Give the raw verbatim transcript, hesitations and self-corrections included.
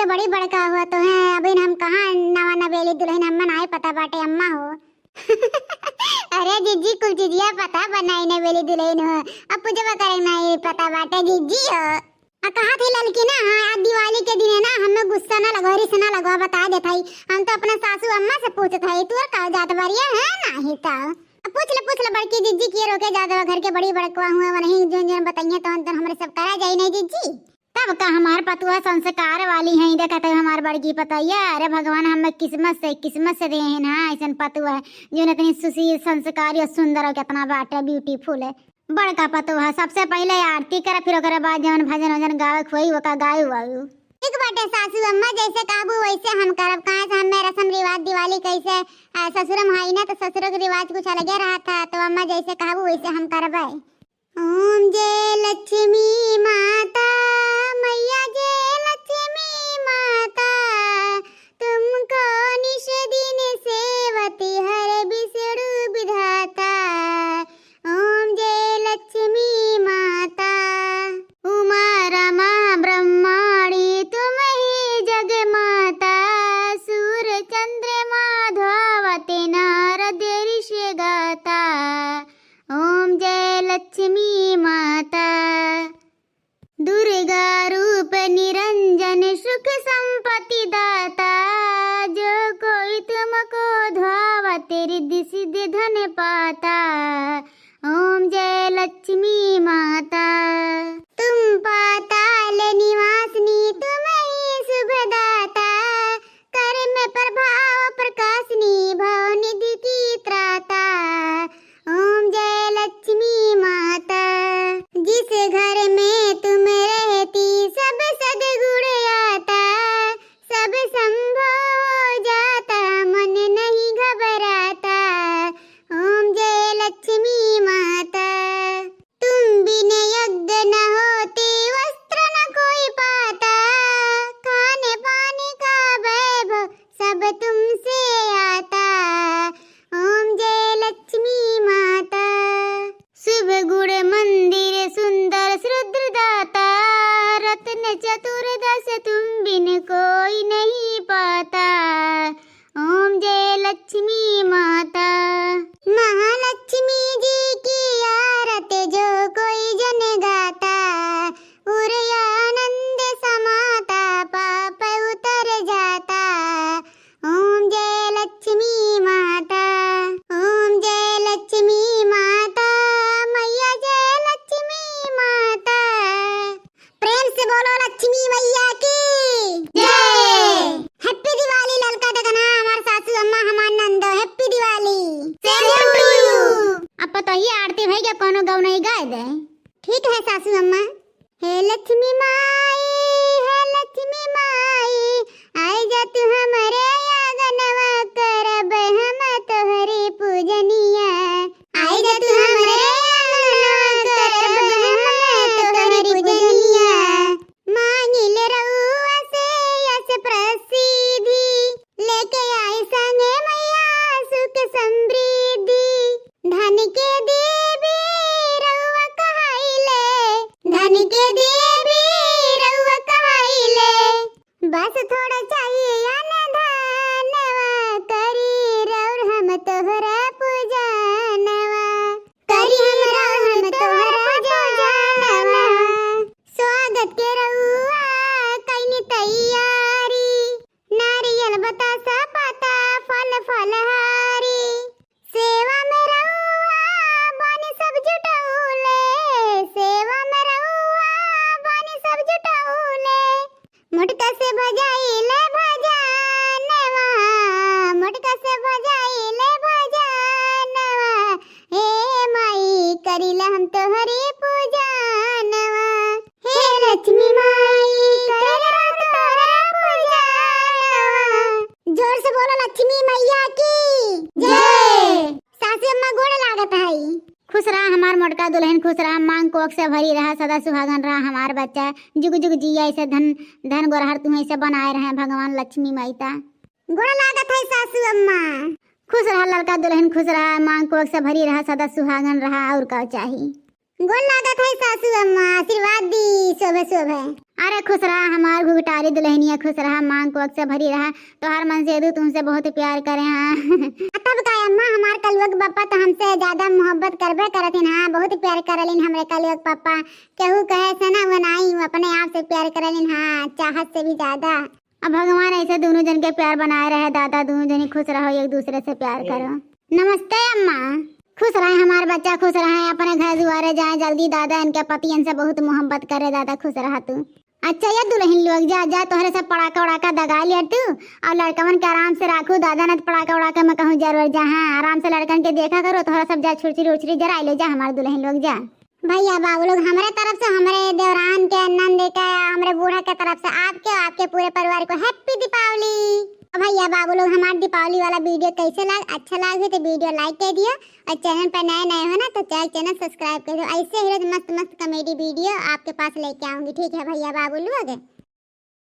बड़ी बड़का हुआ तो है, अभी हम कहाँ नवा नवेली दुलहिन, हम्मा नाहीं पता बाटे अम्मा हो। अरे जिज्जी, कुल चीजिया पता बनाई नवेली दुलहिन हो, अब पूजवा करे नाहीं पता बाटे जिज्जी हो। आ कहा थी ललकी ना, हाँ, आज दिवाली के दिन है ना, हमें गुस्सा ना लगवा, रिस ना लगवा, बता देत हई। हम तो अपना सासू अम्मा से पूछत हई, तू और का जात बारिया है नाहीं तो। अब पूछ ले, पूछ ले बड़की जिज्जी, के रोके जात बा, घर के बड़ी बड़कवा हुआ, वही जोन जोन बताइए तो अंदर हमरे सब करा जाई नाहीं जिज्जी। तब का हमार पतुआ संस्कार वाली है, देखत है हमार बड़की पतोहिया, अरे भगवान हमें किस्मत से, किस्मत से दे हैं ना ऐसन पतुआ, जोन इतनी सुशील, संस्कारी और सुंदर और कितना बाटे beautiful है। बड़का पतोह, सबसे पहिले आरती करे, फिर ओकरे बाद जवन भजन वजन गावे के होई, ओका गायु वायु। ठीक बाटे सासू अम्मा, जैसे कहबू वैसे हम करब। कहाँ से हमें रस्म रिवाज दिवाली कैसे, आ, ससुर में हई ना, तो ससुर के रिवाज कुछ अलगे रहत है, तो अम्मा जैसे कहबू वैसे हम करबे। ओम जय लक्ष्मी माता, मैया जय लक्ष्मी माता, तुमको निश दिन सेवत हर विष्णु विधाता। ओम जय लक्ष्मी माता। उमा रमा ब्रह्माणी तुम ही जग माता, सूर्य चंद्रमा धावत नारद ऋषि गाता। ओम जय लक्ष्मी माता। दुर्गा रूप निरंजन सुख संपत्ति दाता, जो कोई तुमको ध्यावत रिद्धि सिद्धि धन पाता। ओम जय लक्ष्मी माता। तुम पाताल निवासिनी तुम ही शुभ दाता, कर्म प्रभाव प्रकाशिनी भव निधि की त्राता। ओम जय लक्ष्मी माता। जिस घर में तुम रहती सब सद्गुण आता, सब संभव हो जाता मन नहीं घबराता। ओम जय लक्ष्मी माता। तुम बिन यज्ञ न होते, वस्त्र न कोई पाता, खाने पाने का वैभव सब तुमसे आता। ओम जय लक्ष्मी माता। शुभ गुण मंदिर सुंदर श्रद्धा दाता, रत्न चतुर्दश तुम बिन कोई नहीं पाता। ओम जय लक्ष्मी माता। महालक्ष्मी जी की आरत जो कोई जन गाता, उर आनंद समाता पाप उतर जाता। ओम जय लक्ष्मी माता। ओम जय लक्ष्मी माता। मैया जय लक्ष्मी माता। प्रेम से बोलो लक्ष्मी मैया की जय। Happy दिवाली ललका दगना, हमार सासू अम्मा, हमार नंदो, Happy दिवाली। Same to you। अब पतोहिया आरती भई के कोनो गौनई गाय दे। ठीक है सासू अम्मा। हे लक्ष्मी माई, हे लक्ष्मी माई, आई जा तू हमरे आंगनवा, करब हम तोहरी पूजनिया। आई जा तू हमरे आंगनवा, करब हम तोहरी पूजनिया। मांगिल रउआ से यश प्रसिद्धि, लेके आई संगे मैया सुख समृद्धि। धन के देवी रउआ कहाइले, धन के देवी रउआ कहाइले। बस थोड़ा चाहिए अन धनवा, करी रउर हम तोहरा पूजनवा, करी हम रउर हम तोहरा पूजनवा। स्वागत के रउआ कइनी तैयारी, नारियल बतासा पाता फल फलहारी। सेवा में रउआ बानी सब जुटौले, सेवा में रउआ बानी सब जुटौले। मोटका से बजाइले भजनवा, मोटका से बजाइले भजनवा। हे माई करिला हम तोहरी पूजनवा। हे लक्ष्मी माई करिला हम तोहरी पूजनवा। जोर से बोलो लक्ष्मी मैया की जय। सासू अम्मा गोड़ लागत हई। खुश रहा हमार मोटका दुलहिन, खुश रहा, मांग कोख से भरी रहा, सदा सुहागन रहा हमार बच्चा, जुग जुग जिया ऐसे धन धन गोरहर तुहैं ऐसे बनाए रहे भगवान लक्ष्मी माता। गोड़ लागत है सासू अम्मा। खुश रहा ललका दुलहिन, खुश रहा, मांग कोख से भरी रहा, सदा सुहागन रहा, और का चाही। गोड़ लागत है सासू अम्मा, आशीर्वाद दी। खुश हो भए। अरे खुश रहा हमार घुघटारी दुलहिनिया, खुश रहा, मांग कोख से भरी रहा। तोहार मन से यदु तुमसे बहुत प्यार करे हाँ। तब का अम्मा, हमार कलुआ के पापा तो हमसे ज्यादा मोहब्बत करबे करथिन हाँ, बहुत प्यार करलिन हमरे कलुआ के पापा। केहू कहे से ना वो नाई, वो अपने आप से प्यार करलिन हाँ, चाहत से भी ज्यादा। अब भगवान ऐसे दोनों जन के प्यार बनाए रहे दादा, दोनों जनी खुश रहो, एक दूसरे से प्यार करो। नमस्ते अम्मा। खुश रहे हमार बच्चा, खुश रहे, अपने घर दुआरे जाए जल्दी दादा, इनके पतियन से बहुत मोहब्बत करे दादा, खुश रहा तू। अच्छा ये दुलहिन लोग, जा जा तोहरे सब पड़ाका उड़ाका दगा लिया तू, और लड़कवन के आराम से राखू दादा, न त पड़ाका उड़ाका में कहूँ जरूर जा। हाँ आराम से लड़कन के देखा करो, तोहरा सब जा छुरछुरी उरछुरी जराई ले जा हमार दुलहिन लोग जा। भैया बाबू लोग, हमरे तरफ से, हमरे देवरान के, नंद के, हमरे बूढ़ा के तरफ से आपके और आपके पूरे परिवार को happy दीपावली। और भैया बाबू लोग, हमार दीपावली वाला video कैसे लाग, अच्छा लाग हो तो video like कर दियो, और channel पर नए नए हो ना तो चैनल channel subscribe कर दो। ऐसे ही रोज मस्त मस्त comedy video आपके पास लेके आऊंगी, ठीक है भैया बाबू लोग।